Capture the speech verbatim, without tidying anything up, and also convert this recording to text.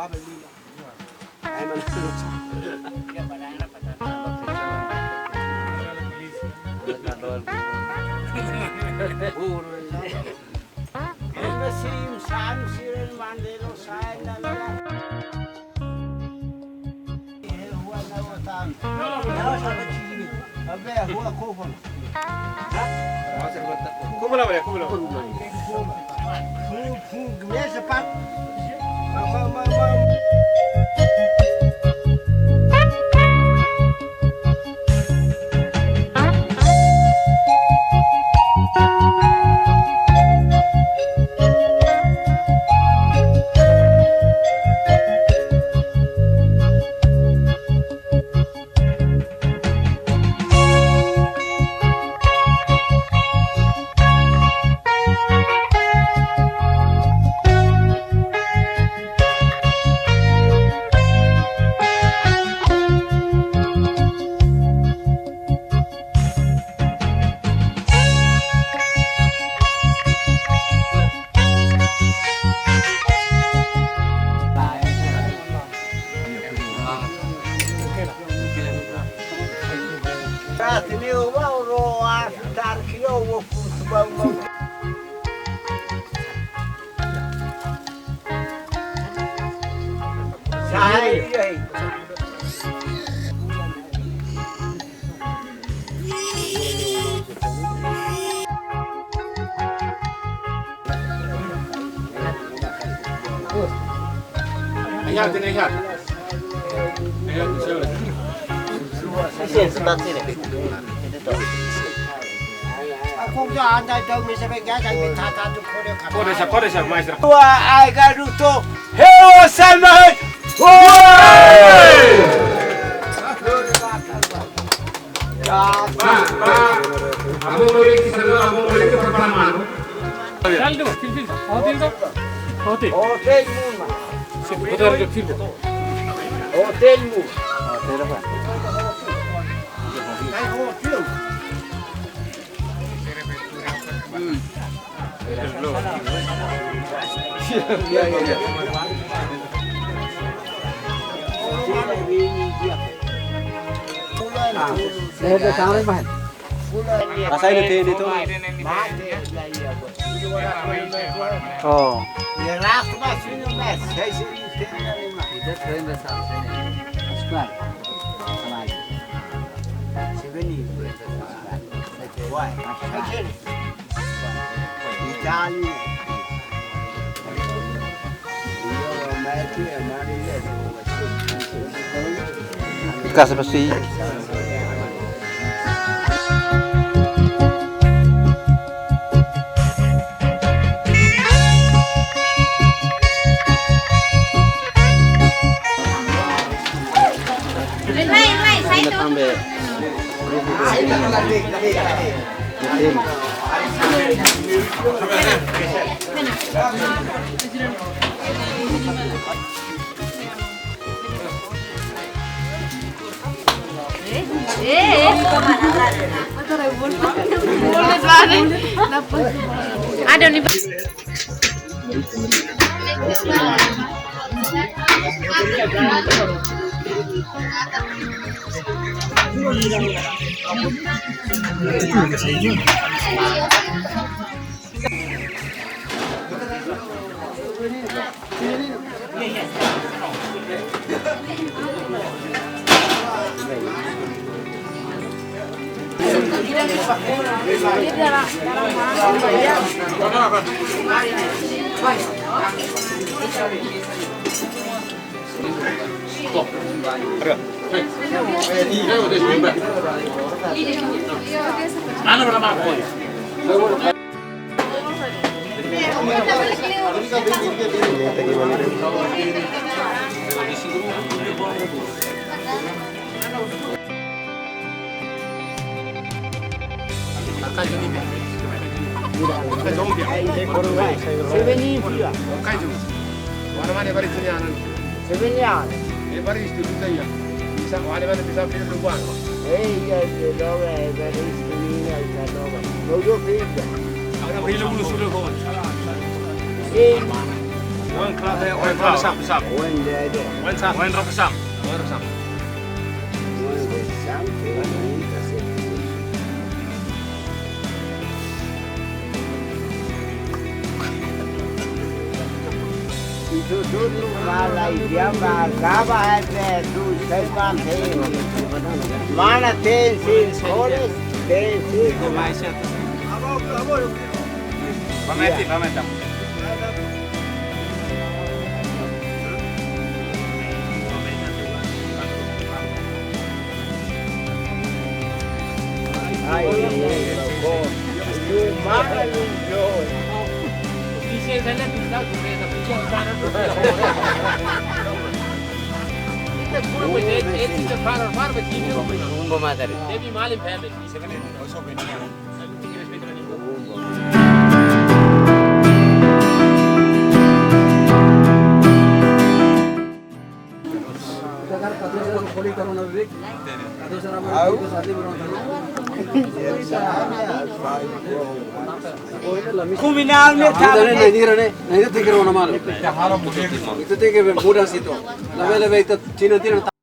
Ayat ini, ayat. Ayat, sorry. Sini, sebelah sini. Itu tuh. Aku udah andai tahu bisa bekerja, tapi tak tahu kode kata. Kode siapa, kode siapa, maestro? Tua, ai gaduto, heo sama. Woi! Ba, ba, amo beri ki salo, amo beri ki pertama. Saldo, fil, fil. Hotel to? Hotel. Hotel mun, ma. Sip, hotel ke fil. Hotel mun. Hotel apa? Hmm. Ya, ya, ya. Ah, saya ada tangan, Mas. Rasa ini teh itu. Oh. Ya, ras mas ini mas. Saya sini teh lima. Kita sering besar sini. Sekolah. Sama aja. Sini. Wah, akhir. Itali. Casa pasti. Também. Ada nih. Seven years. Seven years. Bisa, wale mana bisa pilih lupa. Eh, iya, iya, dong, eh, dari sini, iya, iya, dong. Mau dua pilih. Ada pilih dulu sudah, kawan. Eh. Oin klaran, oin klaran, sam, sam. Oin dede. Oin sam. Oin rokon sam. Oin rokon sam. Oin rokon sam. Itu dulu malai dia ba gaba ete tu seman ten. Mana ten sin sekolah, ten sin. Pameti, pameti. Kriminál ne'e. Ita ne'e, ne'e, ne'e, ne'e, ita tenke rona malu. Ita tenke muda situ. Labele, labele ita tinan, tinan.